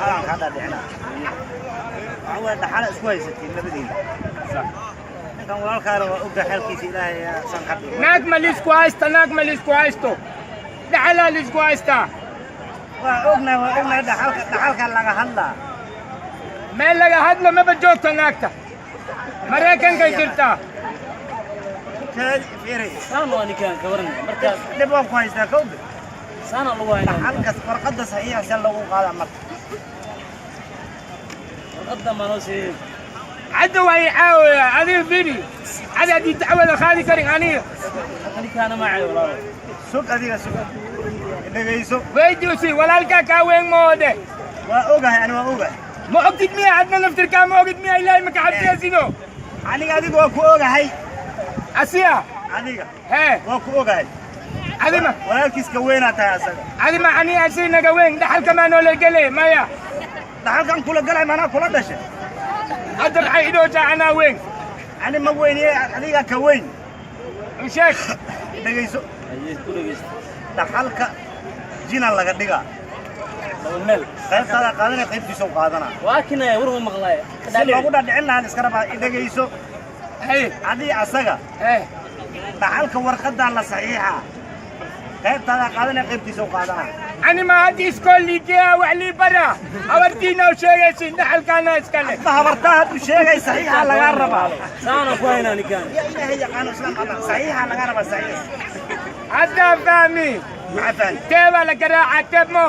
Halaan kaa dhaadhicinaa. Waxaa waaye, dhaxala isku haysatiin labadiina. Ninkan walaalkaana waa ogga xeelkiisa, Ilaahay saan ka dhigo. Naag ma liisku haysta, naag ma liisku haysto, dhaxalaa liisku haystaa. Waa ognahay, waa ognahay, dhaxalka, dhaxalka laga hadlaa. Meel laga hadlo maba joogto, naagta Maraykankay jirtaa. Keedi, fiiri. Saan waa ninkaan, ka waran markaas? Dhib waan ku haystaa, kowde. Saana lagu haynaa. Dhaxalkas warqadda saxiixa see lagu qaadaa marka? Warqadda maa noo siiyey? Hadda waa i caawaya. Adiga fiiri, hada haddii dacwada qaadi karin aniga. Hadda ninkaana ma caayo, walaalo. Sug, adiga sug, dhegayso. Weydiusi walaalkaa kaa weyn moode. Waa ogahay, ani waa ogahay. Ma ogtid miya? Adna naftirkaa ma ogid miya? Ilaahay maka cabsiyasido. Aniga adiga waa ku ogahay. Asiya. Adiga. Hee. Waa ku ogahay. Adima. Walaalkiiska weynaa tahay asaga. Adima, ani asi naga weyn, dhaxalka maa noola gele maya? Dhaxalkan kula galay, manaa kula dhashay. Hadda maxay idhoojaa anaa weyn? Ani ma weyniye, adiga ka weyn. Sheeg. Dhegayso. Haye, ku dhegeysta. Dhaxalka jina laga dhigaa. Laba meel. Qaybtaada qaadanaya, qaybtiisa u qaadanaa. Waa kinaya, war ma maqlaaya. Si loogu dhadhicin lahaa la iska rabaa, dhegayso. Hey. Adii asaga. Hey. Dhaxalka warqadaa la saxiixa, qaybtaada qaadanaya, qaybtiisa u qaadanaa. Ani ma hadda iskool liigeya wax lii bara, habartiina u sheegaysin, dhaxalkaana iskale. Ma habartaa hadduu sheegay, saxiixa lagaa rabaa. Saana ku haynaa ninkaan. Ya Ilaahay yaqaano, Islaam Allah, saxiixa lagaa rabaa, saxiix. Haddaa fahmi. Maxaa fahmi? Teebaa la garaaca, teeb mo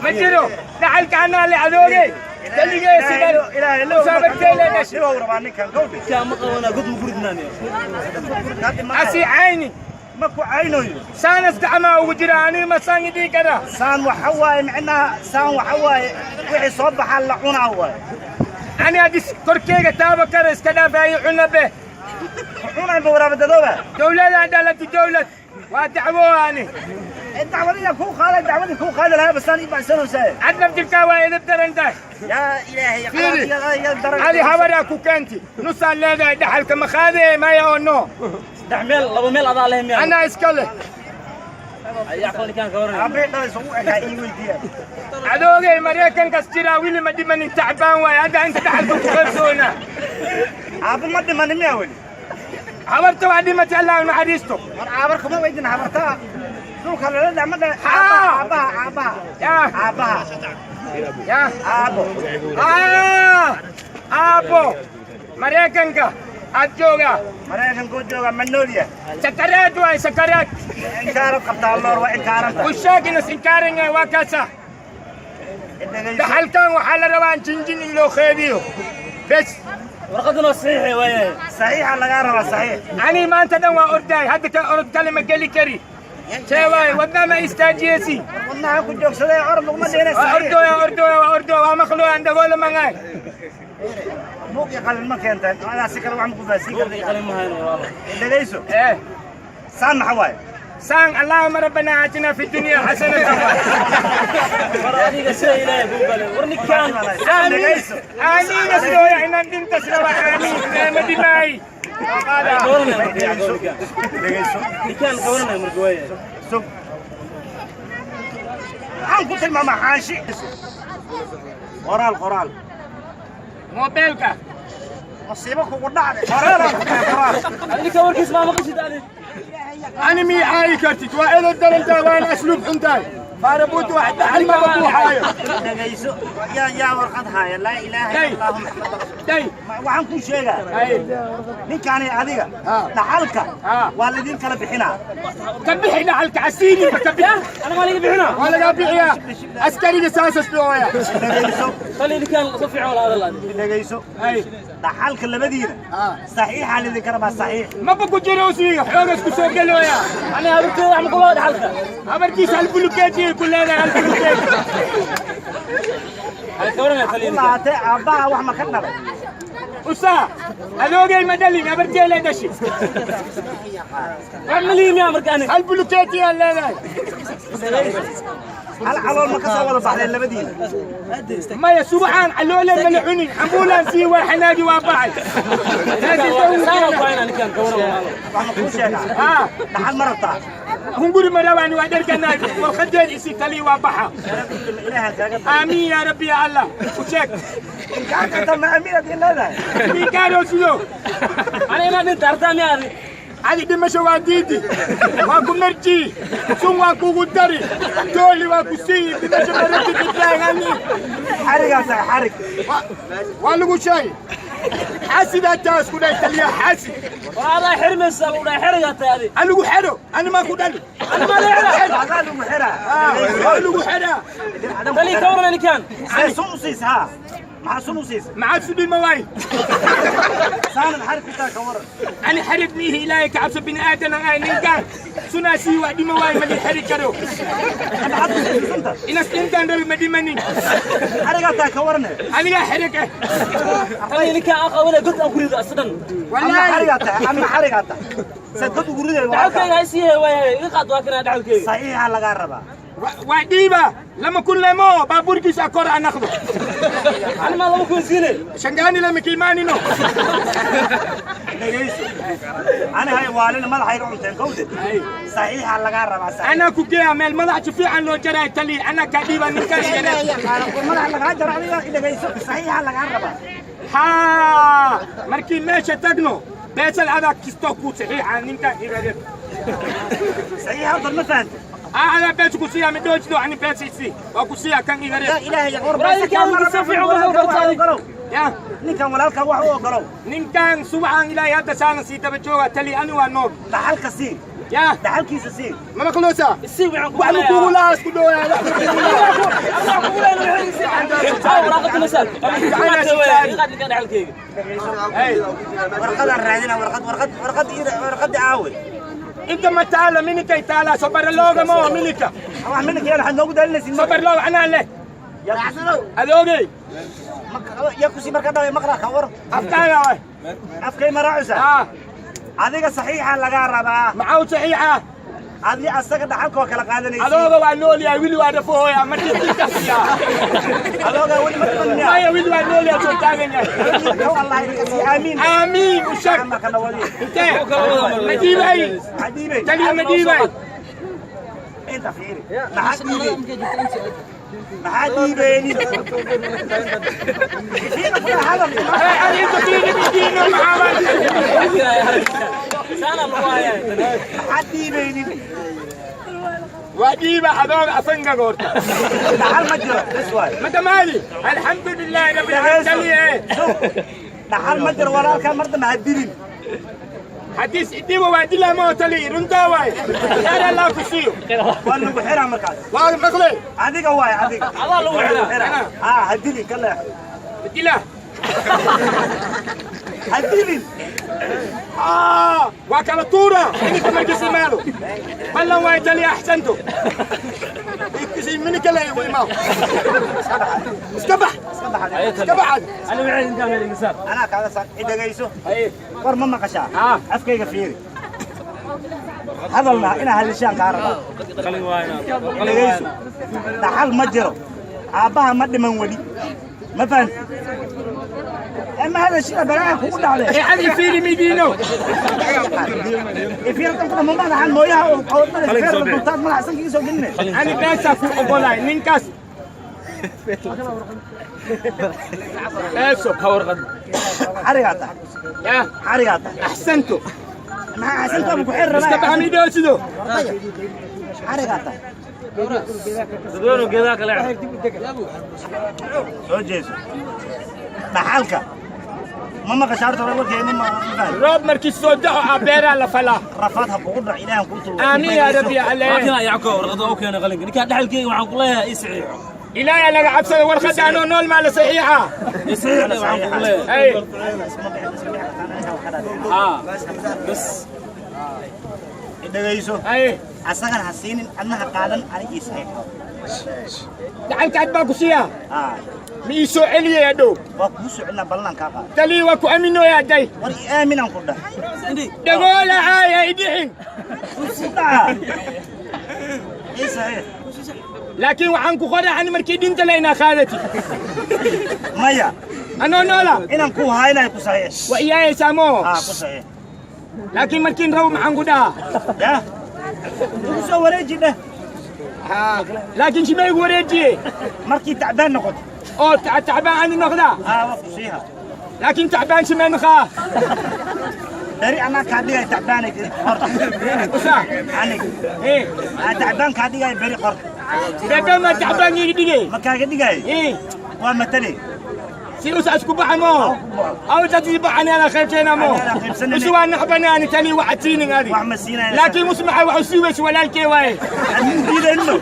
ma jiro, dhaxalka anaa le adoogey keligee sidan Ilaahay loo usaabarteele dhashay. Dhibou rabaa ninkan, gawdhe. Ninkaan ma qabanaa, god ma guridnaaniyo. Asi cayni. Ma ku caynayo. Saanas gacmaa ugu jira, aniga ma saan idii kara. Saan waxa waaye, micnaha saan waxa waaye, wixii soo baxaa la cunaa waaye. Ani haddii korkeyga taaba kara, iska dhaafaayo, cuna be. Cunay ba waraabadadooba. Dowladaan dhalati, dowlad waa dacwo ani. Dacwadii kuu qaaday, dacwadii kuu qaadi lahaa basaan ii baxsanaysaa. Ad naftirkaa waa edeb daran tahay. Yaa Ilaahay. Fiiri. Daran. Adi habaraa ku keenti, nusaan leedahay, dhaxalka ma qaadee maya oo no? Saddex meel, laba meel adaa leh miyaa? Anaa iska leh. Ayaa ninkaan, ka waran? Aabbe dhalay soo u ekaa, ii weydiiya. Adoogay Maraykankas jiraa, wili ma dhimanin, tacbaan waay, hadda inta dhaxalka ku qaybsoona. Aabbe ma dhimanin miyaa weli? Habarta waa dhimatay, Allah u naxariisto. War aabar kuma weydin, habartaa dhulka lala dhac ma dhalay. Haa. Aabbaha, aabbaha. Yaa. Aabbaha. Yaa. Aabbo. Ah, aabbo Maraykanka aad joogaa. Maraykankuu joogaa, ma nool yahay? Sakaraad waay, sakaraad. Inkaarad qabtaa loor, waa inkaaranta. Usheeginas inkaaran yahay, waa kaasa. Dhaxalkan waxaa la rabaa jinjin in loo qeybiyo bes. Warqaduna saxiixe waayahay. Saxiixa lagaa rabaa, saxiix. Ani maanta dhan waa ordaay, hadda ka orod kale ma geli kari, see waay, wadna ma istaajiyesi. Wadnaha ku joogsaday, orod laguma dhihina. Waa saxiix. Ordooya, ordooya, waa ordooya, waa maqlooya, ndagoola mangaay. Buug iyo qalin ma keenteen? Adaa si kale wax ma ku fahansiin Buug iyo kartaa? Qalin ma hayno, walaalo. Dhegayso. Eh. Saan maxa waaye? Saan اللهم ربنا آتنا في الدنيا حسنة. War adiga sida Ilaahay kuu galay, war ninkaan. آمين آمين, sidooya inaan dhintas raba, aamiin ma dhimaay. Ka waranaya marka, yaa ninkaan? Dhegayso. Ninkaan ka waranaya marka, waayahay. Sug, maxaan ku tilmaamaa? Xaashi, qoraal, qoraal. Moobeelka. Masiibo kugu dhacday, qoraalaan ku tahay, qoraal. Ninkaan warkiis maa maqashid adi? Ani mii caayi kartid, waa edeb darantahay, waana asluub xun tahay, faarabuuti wax dhaxal maba buuxaayo. Dhegayso, yaa warqad haaya? Laa ilaaha Day. illa allahu Maxamed rasuul. Day. Waxaan kuu sheegaa, ay ninkaani adiga Ha. dhaxalka Ha. waa laydin kala bixinaa. Ka bixi dhaxalka casiini, ka bixi. Ana maa laga bixinaa? Waa lagaa bixiyaa, askariga saasas dhooya. Dhegayso. Tali, ninkaan si fiican wala hadal adi. Dhegayso. Ay. Dhaxalka labadiina Ha. saxiixa laydinka rabaa, saxiix. Maba ku jiro, usiiga xoogas ku soo gelooya. Ani habarteeda wax ma kula dhaxalka? Habartiisa hal bulukeeti ku leedahay, hal bulukeeti. Ay, ka waranaya tali Ku ninkaan? lahaatee, aabbaha wax ma ka dhalay? Usaa adoogay ma dhalin, habartee le dhashi. Wax ma lihi miyaa marka ani? Hal bulukeeti aa leedahay. Hal calool ma ka soo wada baxdeen labadiina? Maya, subaxaan caloole mala cunin, ambulan sii waa xanaagi, waa baxay. Saana ku haynaa ninkaan, ka waran, walaalo? Wax ma kuu sheegaa? Haa. Dhaxal ma rabtaa? Hunguri ma rabaan, waa dherganaay. Warqadeed isi, tali, waa baxa. Ilaahan kaaga. Aamiin yaa rabbi, ya Allah, u sheeg. Inkaarta ma amiinad in leedahay? Ninkaanoo sido. Aniga inaad dhinta artaa miyaa? Adi dhimasho waa diidi, waa ku merji, sun waa kugu dari, dooli waa ku sii. Dhimasho ma rabtid, ibraahim? Xarigaa tahay, xarig. Waa lagu sheegay, xasidaa taas ku dhahay, taliya, xasid. War adaa xirmaysa lagu dhahay, xerigaa tahay adi. Anigu xero, ani maa ku dhali. Ani maa la xira. Adaa lagu xiraa. Waa lagu xeraa. Tali, ka waran ninkan? See sun u siisa? Haa, maxaa sun u siisa? Maxaad su dhima waay? Saanan xarig ku tahay, ka waran? Ani xarig miihi, Ilaahay ka cabso, bini aadan ay. Ninkaan sunaasii waa dhima waay, ma li xeri karo. Maxaad ku siisa sunta? Inas dhintaan rabi, ma dhimanin. Xarigaa tahay, ka warane. Anigaa xerig ah. Tali, ninkan aan qabana god aan ku rido asadan. Ama Wallaahi. Xarigaa tahay, ama xarigaa tahay, saad god ugu riday walaalkaa? Dhaxalkayga ha siihe waay, iga qaad, waa kana dhaxalkayga. Saxiixa lagaa rabaa. Waa dhiiba 2,000 lemo baabuurkiisa kor aan naqdo. Ani maa 2,000 siine? Shangaani lama kiimaanino. Dhegayso, ani hay waalina madaxayga cunteen kowde. Saxiixa lagaa rabaa, saxiix. Anaa ku geeya meel madax fiican loo jaraay, tali, anaa kaa dhiiba ninkaan igare. Madax lagaa jaro adiga? Dhegayso, saxiixa lagaa rabaa. Haa, markii meesha tagno beesal adaa kisto ku saxiixa ninkaan igare. Saxiixa horta ma fahantay? Adaa bees ku siiya midhoojdo, ani bees isi waa ku siiya kan igare. Yaa Ilaahay war. War ninkaan si fiican uga soo bartay. Ogolow. Ya. Ninkan walaalkaa wax u ogolow. Ninkan subaxan ilaahay hadda saanan sii daba jooga, tali, ani waa noog. Dhaxalka sii. Ya. Dhaxalkiisa sii. Ma maqloosaa? Isii waxaan ku Wax ma kugu lahaa isku dhowaa, wax ma kugu lahaa. Waraaqada masaal iga qaad ninkan dhaxalkayga. Hey. Warqadaan raadina, warqad, warqad, warqad, warqadii aawe? Inta ma taala, minikay taalaa, sobaralooga ma oo minika. Wax minka yaan waxaad noogu daalinaysin. Sobarloog anaa leh, adoogey. Yaa kusii marka dhalay maqlaa, ka war? Afkaaga waay. Afkay maraacusa? Haa. Adiga saxiixa lagaa rabaa. Maxaa u saxiixa? Adi asaga dhaxalka waa kala qaadanaysiin. Adooga waa nool yahay wili, waa dhafooya markii tikasiya. Adooga weli ma dhiman miyaa? Maya, wili waa nool yahay, soo taagan yahay. Kow, Allah idinka sii, aamiin. Aamiin, u sheeg. Marka nawadi. Intee ma dhiibay? Maxaa dhiibay? Taliya, ma dhiibay? Inta fiiri, maxaa dhiibay? Maxaa dhiibeynin? Fiiri kula hadal. Hey, ani inta fiiri bidiino maxaa? Saana lagu hayaa. Maxaa dhiibeynin? Waa dhiiba adooga afangaga horta. Dhaxal ma jiro, bes waay. Ma damaadi, alxamdu lilaahi rabbil caalamiin, taliya. Dhaxal ma jiro, walaalkaa mar dambe ha dilin. Haddii idhibo waa dilaa ma oo, tali, runtaa waay, khayr Allah ku siiyo. Waa lagu xiraa markaas. Waa maqlay. Adiga waay, adiga. Adaa lagu xiraa. Haa, ha dilin, ka leexo. Dila. Ha dilin. آه، waa kala tuura ininka markiis imaado, ballan waay, tali, axsanto mininka la igu imaado, iska bax. Iska bax adiga. Iska bax adi. Ani waxay intaan meel iga saar. Anaa kaaga saar, i dhegayso. War ma maqashaa? Haa. Afkayga fiiri, hadalna inaa hadlishaan kaa rabaa. Qalin waayna. Dhegayso, dhaxal ma jiro, aabbaha ma dhiman weli, ma fahanti? Ma hadashida balaaha kugu dhacday. Ee, adi fiiri midiino. Ifiirtan kuna ma madaxan mooyaha oo feerla dultaad madaxa sanka iga soo geline. Ani beesaa ku ogolaay ninkaas beeso. Xarigaa tahay. Ya. Xarigaa tahay. Axsanto. Maxaa xasantoaba ku xiri iska rabaa? bax midhoosido. Xarigaa tahay. Dadweynuhu geedaha kale. Soo jeeso, dhaxalka ma maqashaa horta warkayga? Ma fahanti? Roob markii soo daxo aa beeraa la falaa. Rafaad ha kugu dhac, Ilaahan kuu tuugo. Aamiin yaa rabbi alle. Waa kana Yacko warqada u keenay qalinka. Ninkaan dhaxalkayga waxaan ku leeyahay ii saxiixo. Ilaahay laga cabsada, warqadaanoo nool maa la saxiixa? Ii saxiixo waxaan ku leeyahay. Ay. Haa. Bas. Dhegayso. Ay. Asagana ha siinin, adna ha qaadan, aniga ii saxiixo. Lacagta baa ku siiya. Haa. Ma ii soo celiyay hadhow? Waa kuu socinaa, ballan kaa qaada. Talii, waa ku aminooyaa day. War i aaminaan ku dhah. Indi. Dhagoola caaya idhixin. Ku dhaca, ii saxiix. Laakiin waxaan ku qoray ani markii dhinta laynaa qaadati. Maya. Anoo noola. Inaan ku haynayo ku saxiix. Waa iyaayaysaa moo? Haa, ku saxiix. Laakiin markiin rabo maxaan ku dhahaa? Ya. Igu soo wareeji dheh. Laakiin shima igu wareejiye? Markii tacbaan noqoto. Oo tacbaan ani noqdaa? Aa, waa ku siiha. Laakiin tacbaan shima noqaa? Beri anaa kaa dhigay tacbaanay qorta. Usaa. Anig. Eh. Aa, tacbaan kaa dhigay beri qorta. Bebe ma tacbaan iga dhigay? Ma kaaga dhigay? Eh. Waa matali. Si usa isku baxa mo aw dadii baxani ana qaybteena mo. Ana qaybsanayna. Usu waa naxbani ani tani waxatiinin adi. Wax ma siinayna. Laakiin usmaxa waxu sii weys walaalkee waaye. Ani diidayno.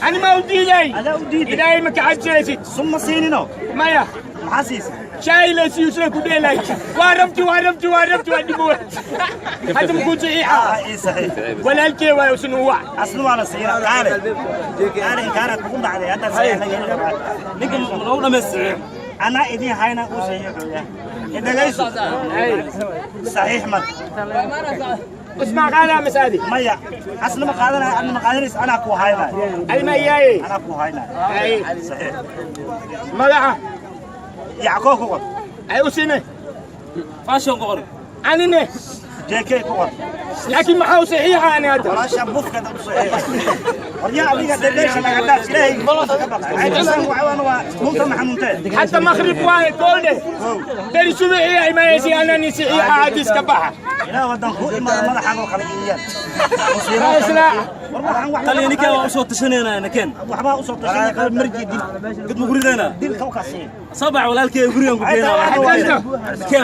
Ani ma u diiday. Adaa u diiday. Ilaahay ma ka cabsanaysid. Sun ma siinino. Maya. Maxaa siisay? Shaay la siiyo sida ku dheelay. Waa rabti, waa rabti, waa rabti, waa dhibo hadda makuu saxiixa. Aa, ii saxiix. Walaalkee waaye usnu wac. Asna waa la siinaa. Qaale qaale, inkaaraad kugu dhacday hadda saxiix laga heli. Ninka lagu dhamaystiro. Anaa idiin hayna uu saxiixoya. Dhagayso, saxiix marka. Usmaa qaadaa masaadi. Maya, asna ma qaadanaya, adna ma qaadanaysa, anaa ku haynaya. Ay ma iyaaye. Anaa ku haynaya. Ay. Saxiix. Magaca? Yacqoo ku qor. Ay u siine. Fashion ku qor. Anine? JK ku qor. Laakiin maxaa u saxiixa ani hadda? Walaasha bufka dad u saxiix. Waryaa, adiga dheesha laga dhaaf. Ilaahay ka baq. Caybsan waxaan waa munta maxamuuntee. حتى مغرب واي كله بري سبعي ما يسي انا نسي عادي كبحه. Ilaah wadan ku imaada madaxaaga oo kale iyaan. اسلع. War waxaan wax Taliya, ninkan waa usoo tashanaynaa nakeen. Waxbaa u soo tashanay qalab marji dil. Gud ma gurideena. Dilka u kasiin. Sabax walaalkay gurigan ku geenaa. حتى Keen.